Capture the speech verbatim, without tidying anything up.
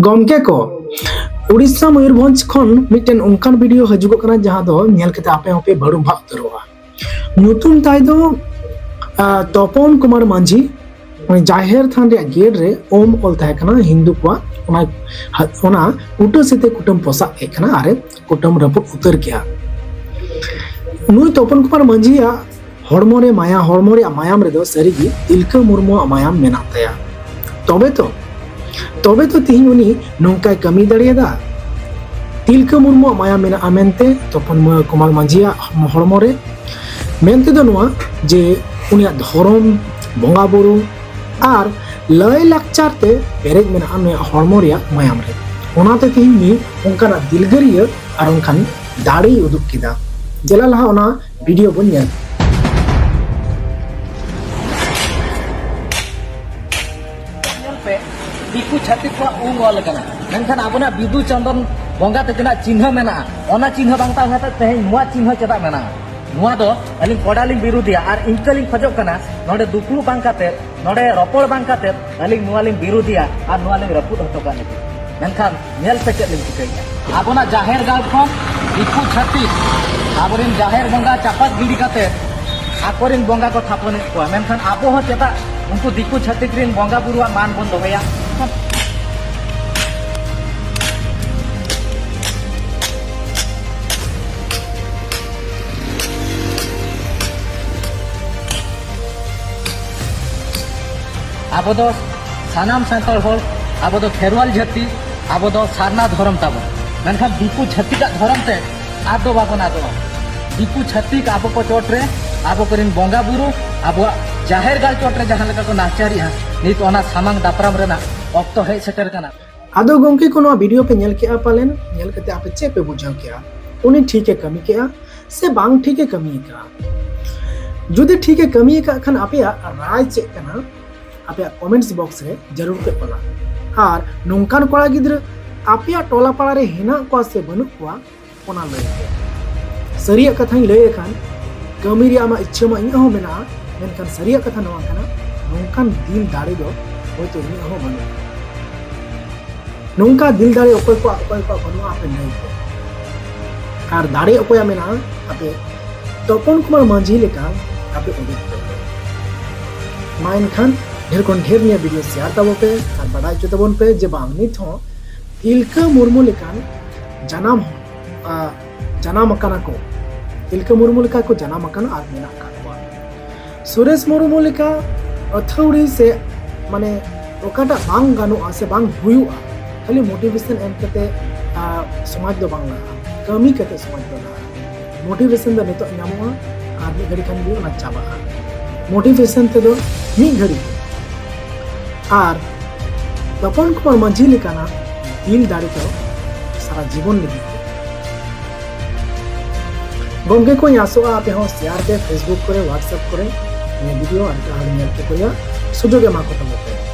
ᱜᱚᱢᱠᱮ ᱠᱚ, ᱩᱲᱤᱥᱥᱟ ᱢᱚᱭᱩᱨᱵᱷᱚᱸᱡᱽ ᱠᱷᱚᱱ ᱢᱤᱫᱴᱮᱱ ᱚᱱᱠᱟᱱ ᱵᱷᱤᱰᱤᱭᱳ ᱦᱤᱡᱩᱜᱚᱜ ᱠᱟᱱᱟ, ᱡᱟᱦᱟᱸ ᱫᱚ ᱧᱮᱞ ᱠᱟᱛᱮ ᱟᱯᱮ ᱦᱚᱸᱯᱮ ᱵᱷᱟᱹᱲᱩᱢ ᱵᱷᱟᱜ ᱩᱛᱟᱹᱨᱚᱜᱼᱟ᱾ ᱧᱩᱛᱩᱢ ᱛᱟᱭ ᱫᱚ, ᱟ, ᱛᱚᱯᱚᱱ ᱠᱩᱢᱟᱨ ᱢᱟᱹᱡᱷᱤ᱾ ᱩᱱᱤ ᱡᱟᱦᱮᱨ ᱛᱷᱟᱱ ᱨᱮᱭᱟᱜ ᱜᱮᱴ ᱨᱮ ᱳᱢ ᱚᱞ ᱛᱟᱦᱮᱸ ᱠᱟᱱᱟ ᱦᱤᱱᱫᱩ ᱠᱚᱣᱟᱜ, ᱚᱱᱟ, ᱚᱱᱟ ᱠᱩᱴᱟᱹ ᱥᱮᱫ ᱛᱮ ᱠᱩᱴᱟᱹᱢ ᱯᱚᱥᱟᱜ ᱠᱮᱫ ᱠᱟᱱᱟ ᱟᱨᱮ ᱠᱩᱴᱟᱹᱢ ᱨᱟᱹᱯᱩᱫ ᱩᱛᱟᱹᱨ ᱠᱮᱜᱼᱟ᱾ ᱱᱩᱭ ᱛᱚᱯᱚᱱ ᱠᱩᱢᱟᱨ ᱢᱟᱹᱡᱷᱤᱭᱟᱜ ᱦᱚᱲᱢᱚ ᱨᱮ ᱢᱟᱭᱟ, ᱦᱚᱲᱢᱚ ᱨᱮᱭᱟᱜ ᱢᱟᱭᱟᱢ ᱨᱮᱫᱚ ᱥᱟᱹᱨᱤᱜᱮ ᱛᱤᱞᱠᱟᱹ ᱢᱩᱨᱢᱩᱣᱟᱜ ᱢᱟᱭᱟᱢ ᱢᱮᱱᱟᱜ ᱛᱟᱭᱟ᱾ ᱛᱚᱵᱮ ᱛᱚ, ᱛᱚᱵᱮ ᱛᱚ ᱛᱤᱦᱤᱧ ᱩᱱᱤ ᱱᱚᱝᱠᱟᱭ ᱠᱟᱹᱢᱤ ᱫᱟᱲᱮᱭᱟᱫᱟ᱾ ᱛᱤᱞᱠᱟᱹ ᱢᱩᱨᱢᱩᱣᱟᱜ ᱢᱟᱭᱟᱢ ᱢᱮᱱᱟᱜᱼᱟ ᱢᱮᱱᱛᱮ ᱛᱚᱯᱚᱱ ᱠᱩᱢᱟᱨ ᱢᱟᱹᱡᱷᱤᱭᱟᱜ ᱦᱚᱲᱢᱚ ᱨᱮ᱾ ᱢᱮᱱ ᱛᱮᱫᱚ ᱱᱚᱣᱟ ᱡᱮ ᱩᱱᱤᱭᱟᱜ ᱫᱷᱚᱨᱚᱢ, ᱵᱚᱸᱜᱟ ᱵᱩᱨᱩ ᱟᱨ ᱞᱟᱹᱭ ᱞᱟᱠᱪᱟᱨ ᱛᱮ ᱯᱮᱨᱮᱡ ᱢᱮᱱᱟᱜᱼᱟ ᱱᱩᱭᱟᱜ ᱦᱚᱲᱢᱚ ᱨᱮᱭᱟᱜ ᱢᱟᱭᱟᱢ ᱨᱮ᱾ ᱚᱱᱟᱛᱮ ᱛᱤᱦᱤᱧ ᱩᱱᱤ ᱚᱱᱠᱟᱱᱟᱜ ᱫᱤᱞᱜᱟᱹᱨᱤᱭᱟᱹ ᱟᱨ ᱚᱱᱠᱟᱱ ᱫᱟᱲᱮᱭ ᱩᱫᱩᱜ ᱠᱮᱫᱟ᱾ ᱫᱮᱞᱟ ᱞᱟᱦᱟ ᱚᱱᱟ ᱵᱷᱤᱰᱤᱭᱳ ᱵᱚᱱ ᱧᱮᱞ᱾ ᱧᱮᱞ ᱯᱮ, ᱫᱤᱠᱩ ᱪᱷᱟᱹᱛᱤᱠ ᱠᱚᱣᱟᱜ ᱩᱢ ᱚᱞ ᱟᱠᱟᱱᱟ, ᱢᱮᱱᱠᱷᱟᱱ ᱟᱵᱚᱱᱟᱜ ᱵᱤᱫᱩ ᱪᱟᱸᱫᱟᱱ ᱵᱚᱸᱜᱟ ᱛᱟᱹᱠᱤᱱᱟᱜ ᱪᱤᱱᱦᱟᱹ ᱢᱮᱱᱟᱜᱼᱟ᱾ ᱚᱱᱟ ᱪᱤᱱᱦᱟᱹ ᱵᱟᱝ ᱛᱟᱦᱮᱸ ᱠᱟᱛᱮ ᱛᱮᱦᱮᱧ ᱱᱚᱣᱟ ᱪᱤᱱᱦᱟᱹ ᱪᱮᱫᱟᱜ ᱢᱮᱱᱟᱜᱼᱟ? ᱱᱚᱣᱟ ᱫᱚ ᱟᱹᱞᱤᱧ ᱠᱚᱰᱟ ᱞᱤᱧ ᱵᱤᱨᱩᱫᱷᱮᱭᱟ ᱟᱨ ᱤᱱᱠᱟᱹ ᱞᱤᱧ ᱠᱷᱚᱡᱚᱜ ᱠᱟᱱᱟ, ᱱᱚᱰᱮ ᱫᱩᱯᱲᱩᱵ ᱵᱟᱝ ᱠᱟᱛᱮ, ᱱᱚᱰᱮ ᱨᱚᱯᱚᱲ ᱵᱟᱝ ᱠᱟᱛᱮ ᱟᱹᱞᱤᱧ ᱱᱚᱣᱟ ᱞᱤᱧ ᱵᱤᱨᱩᱫᱷᱮᱭᱟ ᱟᱨ ᱱᱚᱣᱟ ᱞᱤᱧ ᱨᱟᱹᱯᱩᱫ ᱦᱚᱴᱚ ᱠᱟᱜ ᱞᱟᱹᱜᱤᱫ᱾ ᱢᱮᱱᱠᱷᱟᱱ ᱧᱮᱞ ᱯᱮ ᱪᱮᱫ ᱞᱤᱧ ᱪᱤᱠᱟᱹᱭᱮᱫᱼᱟ᱾ ᱟᱵᱚᱱᱟᱜ ᱡᱟᱦᱮᱨ ᱜᱟᱲ ᱠᱷᱚᱱ ᱫᱤᱠᱩ ᱪᱷᱟᱹᱛᱤᱠ ᱟᱵᱚᱨᱮᱱ ᱡᱟᱦᱮᱨ ᱵᱚᱸᱜᱟ ᱪᱟᱯᱟᱫ ᱜᱤᱰᱤ ᱠᱟᱛᱮ ᱟᱠᱚᱨᱮᱱ ᱵᱚᱸᱜᱟ ᱠᱚ ᱛᱷᱟᱯᱚᱱᱮᱫ ᱠᱚᱣᱟ, ᱢᱮᱱᱠᱷᱟᱱ ᱟᱵᱚ ᱦᱚᱸ ᱪᱮᱫᱟᱜ ᱩᱱᱠᱩ ᱫᱤᱠᱩ ᱪᱷᱟᱹᱛᱤᱠ ᱨᱮᱱ ᱵᱚᱸᱜᱟ ᱵᱩᱨᱩᱣᱟᱜ ᱢᱟᱱ ᱵᱚᱱ ᱫᱚᱦᱚᱭᱟ? ᱟᱵᱚ ᱫᱚ ᱥᱟᱱᱟᱢ ᱥᱟᱱᱛᱟᱲ ᱦᱚᱲ, ᱟᱵᱚ ᱫᱚ ᱠᱷᱮᱨᱣᱟᱞ ᱡᱟᱹᱛᱤ, ᱟᱵᱚ ᱫᱚ ᱥᱟᱨᱱᱟ ᱫᱷᱚᱨᱚᱢ ᱛᱟᱵᱚᱱ᱾ ᱢᱮᱱᱠᱷᱟᱱ ᱫᱤᱠᱩ ᱪᱷᱟᱹᱛᱤᱠᱟᱜ ᱫᱷᱚᱨᱚᱢ ᱛᱮ ᱟᱫ ᱫᱚ ᱵᱟᱵᱚᱱ ᱟᱫᱚᱜᱼᱟ᱾ ᱫᱤᱠᱩ ᱪᱷᱟᱹᱛᱤᱠ ᱟᱵᱚ ᱠᱚ ᱪᱚᱴ ᱨᱮ, ᱟᱵᱚ ᱠᱚᱨᱮᱱ ᱵᱚᱸᱜᱟ ᱵᱩᱨᱩ, ᱟᱵᱚᱣᱟᱜ ᱡᱟᱦᱮᱨ ᱜᱟᱲ ᱪᱚᱴ ᱨᱮ ᱡᱟᱦᱟᱸ ᱞᱮᱠᱟ ᱠᱚ ᱱᱟᱦᱟᱪᱟᱨᱮᱜᱼᱟ, ᱱᱤᱛ ᱚᱱᱟ ᱥᱟᱢᱟᱝ ᱫᱟᱯᱨᱟᱢ ᱨᱮᱱᱟᱜ ᱚᱠᱛᱚ ᱦᱮᱡ ᱥᱮᱴᱮᱨ ᱠᱟᱱᱟ᱾ ᱟᱫᱚ ᱜᱚᱢᱠᱮ ᱠᱚ, ᱱᱚᱣᱟ ᱵᱷᱤᱰᱤᱭᱳ ᱯᱮ ᱧᱮᱞ ᱠᱮᱜᱼᱟ ᱯᱟᱞᱮᱱ? ᱧᱮᱞ ᱠᱟᱛᱮ ᱟᱯᱮ ᱪᱮᱫ ᱯᱮ ᱵᱩᱡᱷᱟᱹᱣ ᱠᱮᱜᱼᱟ? ᱩᱱᱤ ᱴᱷᱤᱠᱮ ᱠᱟᱹᱢᱤ ᱠᱮᱜᱼᱟ ᱥᱮ ᱵᱟᱝ ᱴᱷᱤᱠᱮ ᱠᱟᱹᱢᱤ ᱟᱠᱟᱫᱼᱟ? ᱡᱩᱫᱤ ᱴᱷᱤᱠᱮ ᱠᱟᱹᱢᱤ ᱟᱠᱟᱫ ᱠᱷᱟᱱ ᱟᱯᱮᱭᱟᱜ ᱨᱟᱭ ᱪᱮᱫ ᱠᱟᱱᱟ? ᱟᱯᱮᱭᱟᱜ ᱠᱚᱢᱮᱱᱴᱥ ᱵᱚᱠᱥ ᱨᱮ ᱡᱟᱹᱨᱩᱲ ᱯᱮ ᱚᱞᱟ᱾ ᱟᱨ ᱱᱚᱝᱠᱟᱱ ᱠᱚᱲᱟ ᱜᱤᱫᱽᱨᱟᱹ ᱟᱯᱮᱭᱟᱜ ᱴᱚᱞᱟ ᱯᱟᱲᱟ ᱨᱮ ᱦᱮᱱᱟᱜ ᱠᱚᱣᱟ ᱥᱮ ᱵᱟᱹᱱᱩᱜ ᱠᱚᱣᱟ, ᱚᱱᱟ ᱞᱟᱹᱭ ᱯᱮ᱾ ᱥᱟᱹᱨᱤᱭᱟᱜ ᱠᱟᱛᱷᱟᱧ ᱞᱟᱹᱭ ᱞᱮᱠᱷᱟᱱ, ᱠᱟᱹᱢᱤ ᱨᱮᱭᱟᱜ ᱟᱢᱟᱜ ᱤᱪᱪᱷᱟᱹ ᱢᱟ ᱤᱧᱟᱹᱜ ᱦᱚᱸ ᱢᱮᱱᱟᱜᱼᱟ, ᱢᱮᱱᱠᱷᱟᱱ ᱥᱟᱹᱨᱤᱭᱟᱜ ᱠᱟᱛᱷᱟ ᱱᱚᱣᱟ ᱠᱟᱱᱟ, ᱱᱚᱝᱠᱟᱱ ᱫᱤᱞ ᱫᱟᱲᱮ ᱫᱚ ᱦᱚᱭᱛᱳ ᱤᱧᱟᱹᱜ ᱦᱚᱸ ᱵᱟᱹᱱᱩᱜᱼᱟ᱾ ᱱᱚᱝᱠᱟ ᱫᱤᱞ ᱫᱟᱲᱮ ᱚᱠᱚᱭ ᱠᱚᱣᱟᱜ ᱚᱠᱚᱭ ᱠᱚᱣᱟᱜ ᱵᱟᱹᱱᱩᱜᱼᱟ, ᱟᱯᱮ ᱞᱟᱹᱭ ᱯᱮ᱾ ᱟᱨ ᱫᱟᱲᱮ ᱚᱠᱚᱭᱟᱜ ᱢᱮᱱᱟᱜᱼᱟ, ᱟᱯᱮ ᱛᱚᱯᱚᱱ ᱠᱩᱢᱟᱨ ᱢᱟᱹᱡᱷᱤ ᱞᱮᱠᱟ ᱟᱯᱮ ᱩᱫᱩᱜ ᱯᱮ᱾ ᱢᱟ ᱮᱱᱠᱷᱟᱱ ᱰᱷᱮᱨ ᱠᱷᱚᱱ ᱰᱷᱮᱨ ᱱᱤᱭᱟᱹ ᱵᱷᱤᱰᱤᱭᱳ ᱥᱮᱭᱟᱨ ᱛᱟᱵᱚ ᱯᱮ ᱟᱨ ᱵᱟᱰᱟᱭ ᱦᱚᱪᱚ ᱛᱟᱵᱚᱱ ᱯᱮ ᱡᱮ ᱵᱟᱝ, ᱱᱤᱛ ᱦᱚᱸ ᱛᱤᱞᱠᱟᱹ ᱢᱩᱨᱢᱩ ᱞᱮᱠᱟᱱ ᱡᱟᱱᱟᱢ, ᱟ, ᱡᱟᱱᱟᱢ ᱟᱠᱟᱱᱟ ᱠᱚ, ᱛᱤᱞᱠᱟᱹ ᱢᱩᱨᱢᱩ ᱞᱮᱠᱟ ᱠᱚ ᱡᱟᱱᱟᱢ ᱟᱠᱟᱱᱟ ᱟᱨ ᱢᱮᱱᱟᱜ ᱟᱠᱟᱫ ᱠᱚᱣᱟ᱾ ᱥᱩᱨᱮᱥ ᱢᱩᱨᱢᱩ ᱞᱮᱠᱟ ᱟᱹᱛᱷᱟᱹᱣᱲᱤ ᱥᱮ ᱢᱟᱱᱮ ᱚᱠᱟᱴᱟᱜ ᱵᱟᱝ ᱜᱟᱱᱚᱜᱼᱟ ᱥᱮ ᱵᱟᱝ ᱦᱩᱭᱩᱜᱼᱟ, ᱠᱷᱟᱹᱞᱤ ᱢᱳᱴᱤᱵᱷᱮᱥᱚᱱ ᱮᱢ ᱠᱟᱛᱮ, ᱟ, ᱥᱚᱢᱟᱡᱽ ᱫᱚ ᱵᱟᱝ ᱞᱟᱦᱟᱜᱼᱟ, ᱠᱟᱹᱢᱤ ᱠᱟᱛᱮ ᱥᱚᱢᱟᱡᱽ ᱫᱚ ᱞᱟᱦᱟᱜᱼᱟ᱾ ᱢᱳᱴᱤᱵᱷᱮᱥᱚᱱ ᱫᱚ ᱱᱤᱛᱚᱜ ᱧᱟᱢᱚᱜᱼᱟ ᱟᱨ ᱢᱤᱫ ᱜᱷᱟᱹᱲᱤ ᱠᱷᱟᱱ ᱜᱮ ᱚᱱᱟ ᱪᱟᱵᱟᱜᱼᱟ᱾ ᱢᱳᱴᱤᱵᱷᱮᱥᱚᱱ ᱛᱮᱫᱚ ᱢᱤᱫ ᱜᱷᱟᱹᱲᱤ ᱜᱮ᱾ ᱟᱨ ᱛᱚᱯᱚᱱ ᱠᱩᱢᱟᱨ ᱢᱟᱹᱡᱷᱤ ᱞᱮᱠᱟᱱᱟᱜ ᱫᱤᱞ ᱫᱟᱲᱮ ᱫᱚ ᱥᱟᱨᱟ ᱡᱤᱵᱚᱱ ᱞᱟᱹᱜᱤᱫ᱾ ᱜᱚᱢᱠᱮ ᱠᱚᱧ ᱟᱥᱚᱜᱼᱟ ᱟᱯᱮ ᱦᱚᱸ ᱥᱮᱭᱟᱨ ᱯᱮ, Facebook ᱠᱚᱨᱮ, WhatsApp ᱠᱚᱨᱮ ᱱᱤᱭᱟᱹ ᱵᱷᱤᱰᱤᱭᱳ ᱟᱨ ᱮᱴᱟᱜ ᱦᱚᱲ ᱧᱮᱞ ᱦᱚᱪᱚ ᱠᱚ ᱨᱮᱭᱟᱜ ᱥᱩᱡᱳᱜᱽ ᱮᱢᱟ ᱠᱚ ᱛᱟᱵᱚᱱ ᱯᱮ᱾